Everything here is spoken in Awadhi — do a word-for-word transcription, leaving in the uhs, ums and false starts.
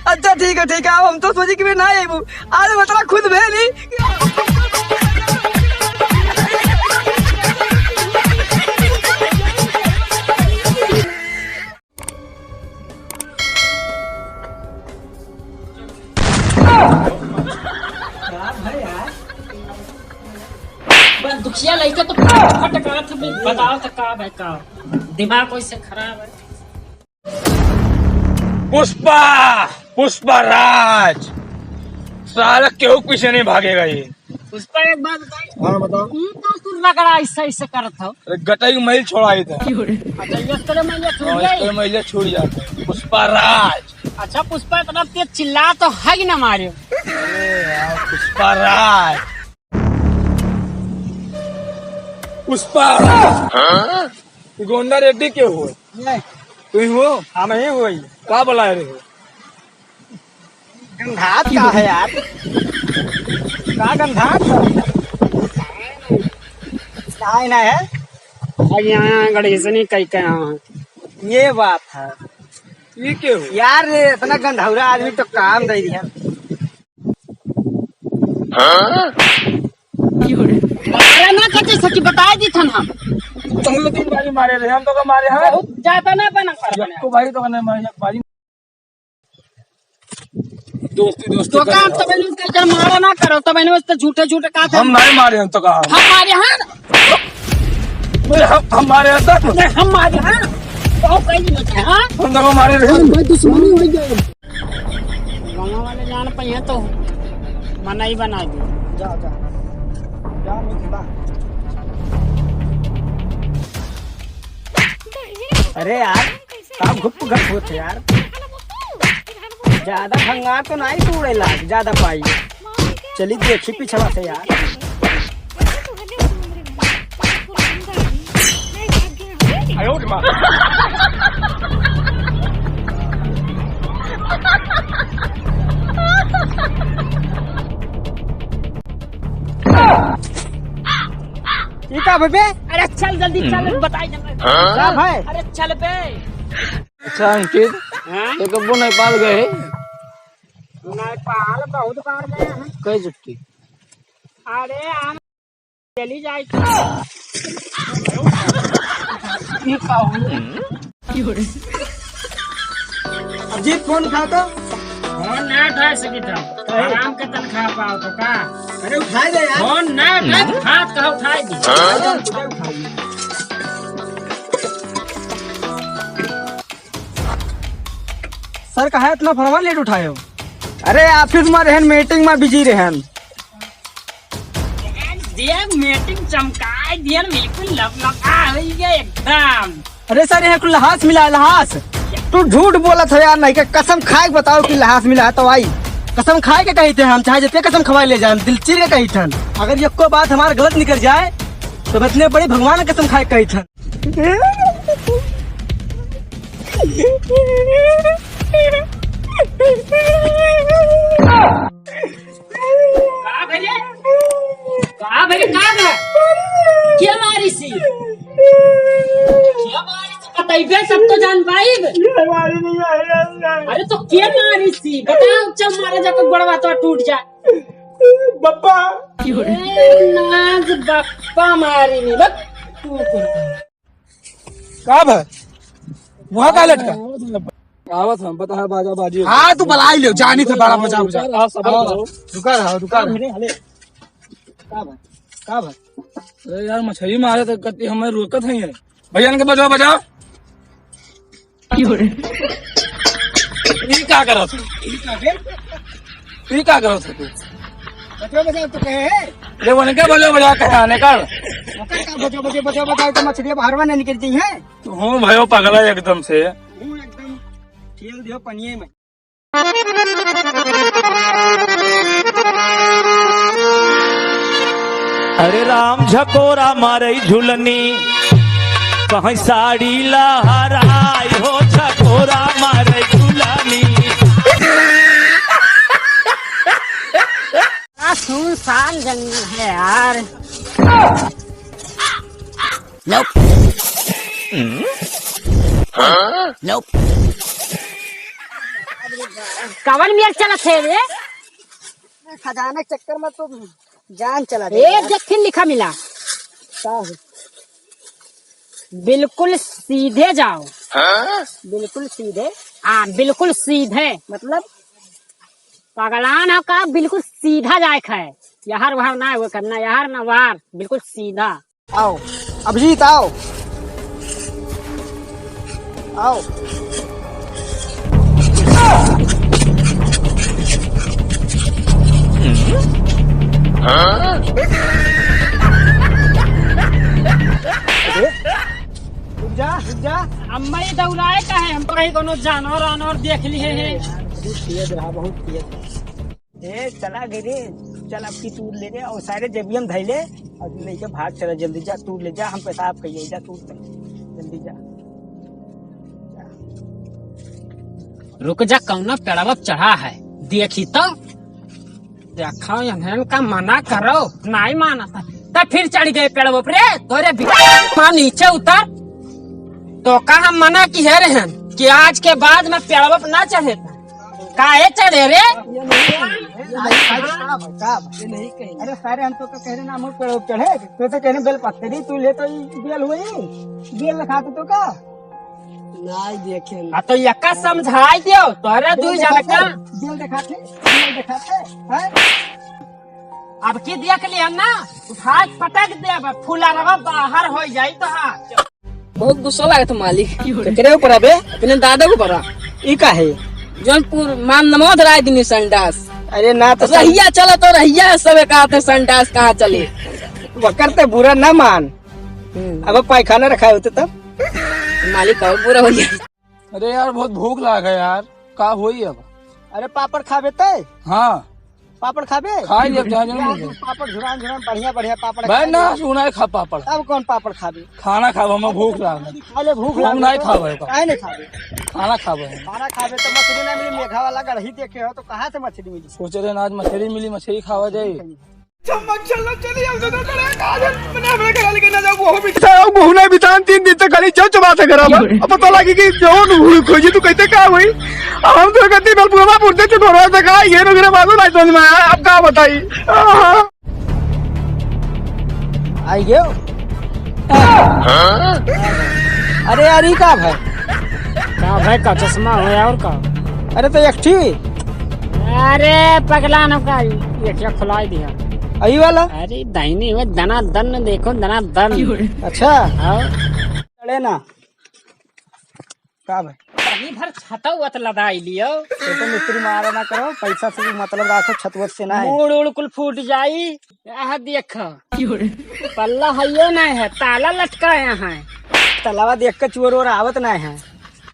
अच्छा, ठीक है, ठीक है, अब हम तो सोची कि मैं ना अइबू, आज बतरा खुद भेली। बस दुखिया लइका तो फटकात है, बताओ तो का भाई का दिमाग वैसे खराब है। पुष्पा, पुष्पा राज, साला केहू पीछे नहीं भागेगा ये। पुष्पा, एक बात बताई। हाँ, बताओ। तू तो तू रगड़ा ऐसा ऐसे करत हो। अरे गटई में मैल छोड़ाई था। अच्छा, ये करे मैल छूट हाँ, जाई? ये करे मैल छूट जाता है। पुष्पा राज। अच्छा पुष्पा, इतना तेज चिल्ला तो है ही ना मारे। अरे यार, पुष्पा राज। पुष्पा। हाँ? गोंडा रेड्डी के हो? नहीं। तू ही हो? हम ही हो। का बोला रहे हो? गंधात का है यार? का गंधात है? काय ना है? भाई यहाँ गणेश नहीं कई के यहाँ। ये बात है। ये के हो? यार, ये इतना गंधौरा आदमी तो काम दे दिया। हाँ? अरे ना कटे सकी, बताए दी थन हम। तुम लोग तीन बारी मारे रहे, हम तो का मारे हैं। बहुत ज्यादा ना बना कर बने। तो भाई तो नहीं मारे, एक बारी। दोस्ती, दोस्ती तो काम तो मैंने उसका इधर मारा ना करो, तो मैंने उससे झूठे झूठे कहा था। हम नहीं मारे हैं तो कहा। हम मारे हैं। अरे हम, हम मारे हैं तो। नहीं, हम मारे हैं। तो कहीं नहीं बचे, हाँ? हम तो मारे रहे। भाई दुश्मनी हो गई। गाँव वाले जान पाइए तो मना ही बना दो। जा, जा। जा, नहीं खड़ा। अरे यार, का घुप घप होत है यार? ज्यादा भंगार तो नहीं तोड़े लाग, ज्यादा पाई। चली देखी पिछवा से यार। ई का बे? अरे चल जल्दी चल, हम्म। बताई जल्दी। हाँ? का भाई? अरे चल बे। अच्छा अंकित, हाँ? तो कब्बो नेपाल गए? नेपाल बहुत बार गए हैं। कई चुटकी? अरे हम चली जाए तो। ये का हो? अब जी फोन उठा तो। फोन ना उठा सकी था। काहे? आराम के तनख्वाह पाओ तो का? अरे उठाए दे यार। फोन ना उठा, हम्म। हाथ का उठाए दी। उठाए दे, उठाए दे। सर, काहे इतना फरवा लेट उठाए हो? अरे, office में रहन, meeting में busy रहन। देख, meeting चमकाए दियन, बिल्कुल लपलपा होई गया एकदम। अरे सर, यहाँ कुल लहास मिला है, लहास। तू झूठ बोलत हो यार, नहीं के कसम खाए के बताओ कि लहास मिला है तो आई। कसम खाए के कही थे हम, चाहे जितने कसम खवाए ले जाए, दिल चीर के कही थन। अगर ये को बात हमार गलत निकल जाए, तो मैं इतने बड़े भगवान की कसम खाए के कही थन। का भइले? का भइले? का बा? के मारी सी? के मारी सी? बतइबे सब तो जान पाइब। ये मारी नहीं है, ये नहीं। अरे तो के मारी सी? बताओ, चल मारे जाके गोड़वा तो टूट जा। बप्पा। ए, नाज बप्पा मारी नहीं, बस तू कर। का भा? वहाँ का लटका? आवत हम, बता है बाजा बाजी। हाँ, तू बुलाई ले, जानी थे बड़ा मजा, मजा। हाँ, सबर हाँ, करो। रुका रहा, रुका रहा। अरे, अरे। का भा? का भा? अरे यार, मछली मारे तो कति हमें रोकत है ये। भैया, इनके बजाओ, बजाओ। ई का करत हो? ई का के? ई का करत हो तू? बजाओ, बजाओ तो कहे है। ले, उनके बजाओ, बजाओ, कहे आने कर। ओकर का बजाओ, बजाओ, बजाओ, बजाओ, तो मछलियाँ बाहरवा ना निकल जाई हैं। तू हूँ भयो पगला एकदम से। हूँ एकदम खेल दियो पनिये में। अरे राम झकोरा मारे झुलनी, कहीं साड़ी लहराई हो झकोरा मारे झुलनी। बड़ा सुनसान जंगल है यार। Nope। Nope। कवन मेर चलत है रे? खजाना के चक्कर में तो जान चला एक जाएगा। जखिन लिखा मिला। का है? बिल्कुल सीधे जाओ। हाँ? बिल्कुल सीधे? हाँ, बिल्कुल सीधे। मतलब? पगलान हो का, बिल्कुल सीधा जाए के है। यहर वहर ना वो करना, यहर ना वहर, बिल्कुल सीधा। आओ, अभिजीत, आओ। आओ। अरे, रुक जा, रुक जा। अम्मा, ये दौड़ाए का है? हम तो कहीं कोनो जानवर वानवर देख लिए हैं। बहुत तेज रहा, बहुत तेज। ए, चला गए रे, चल अब की तूर ले रे, और सारे जेबियम धइले, और लेके भाग चला, जल्दी जा, तूर ले जा, हम पेशाब कइए, जा तूर तक, जल्दी जा। रुक जा, कौनो पेड़वा चढ़ा है, देखी तो, देखो, इन्हें का मना करो, नहीं मानत, तो फिर चढ़ गए पेड़वा पर। रे, तोरे भी-, हाँ, नीचे उतर, तो का हम मना किहे रहन कि आज के बाद में पेड़वा पर ना चढ़े। काहे चढ़े रे? ये नहीं, ये नहीं, का भाई? ये नहीं कहीं। अरे सारे, हम तो का कह रहे ना, हम पेड़ चढ़े, तो तो कह रहे बेल पत्थरी, तू ले तो ई बेल हुई, बेल दिखाते तो का? नहीं देखे। आ तो यक्का समझाई दियो, तोरे दुई जन का। बेल दिखाते, बेल दिखाते, हैं? अब की देख लिया ना, उठा के पटक दे, अब फुलरवा बाहर हो जाई तो। हाँ। बहुत गुस्सा लागत है मालिक। केकरे ऊपर अबे? अपने दादा के ऊपर। ई का है? जौनपुर मान नमो धराय दिनी संडास। अरे ना तो सं- रहिया चलो तो रहिया सब एक हाथ है, संडास कहाँ चले? वकर ते बुरा ना मान। हम्म। अब पायखाना रखा होते तब? मालिक और बुरा हो गया। अरे यार, बहुत भूख लाग है यार, का होई अब? अरे पापड़ खाबे ते? हाँ। पापड़ खाबे? खा लिया, जहाँ जहाँ यार, मिल जाए। पापड़ झुरान झुरान बढ़िया बढ़िया पापड़ भाई खा ना, लिया। सुना है खा पापड़। अब कौन पापड़ खाबे? खाना खाबो, हमें भूख लाग है। खा ले, भूख भूख लाग नहीं है तो। खाबे का। काहे नहीं खाबे? खाना खाबे हम। खाना खाबे तो मछली ना मिली, मेघा वाला गढ़ही देखे हो तो कहाँ से मछली मिली? सोच रहे ना आज मछली मिली, मछली खावा जाए। चम्मच चलो, चलिए, हम दोनों बड़े काजल, अपने, अपने घर लेके ना जाओ, वो भी। अब मुँह नहीं बितान, तीन दिन तक खाली चौचबा से खराब है। अब पता लगी कि जौन हुई खोजी, तू कहते का हुई? अब हम तो कहते बल बुआ पुरते चुनौरा से कहा, ये नगरे बाजू नहीं समझ में आया, अब का बताई? आहा। आई गयो। अरे यार, ई का भाई? का भाई का चश्मा हो और का? अरे तो एक ठी। अरे पगला न का, ये क्या खुलाई दिया? अही वाला? अरे दाहिनी हुए दना दन देखो, दना दन। अच्छा। हाँ। अरे ना। का भाई? पानी भर छाता हुआ तो लदाई लियो। ये तो मिस्त्री मारा ना करो, पैसा से भी मतलब रखो, छतवत से ना है। मूड़ उड़ कुल फूट जाई। यह देख, पल्ला हइयो नहीं है, ताला लटकाया है। तलावा देख के चोर ओर आवत नहीं है।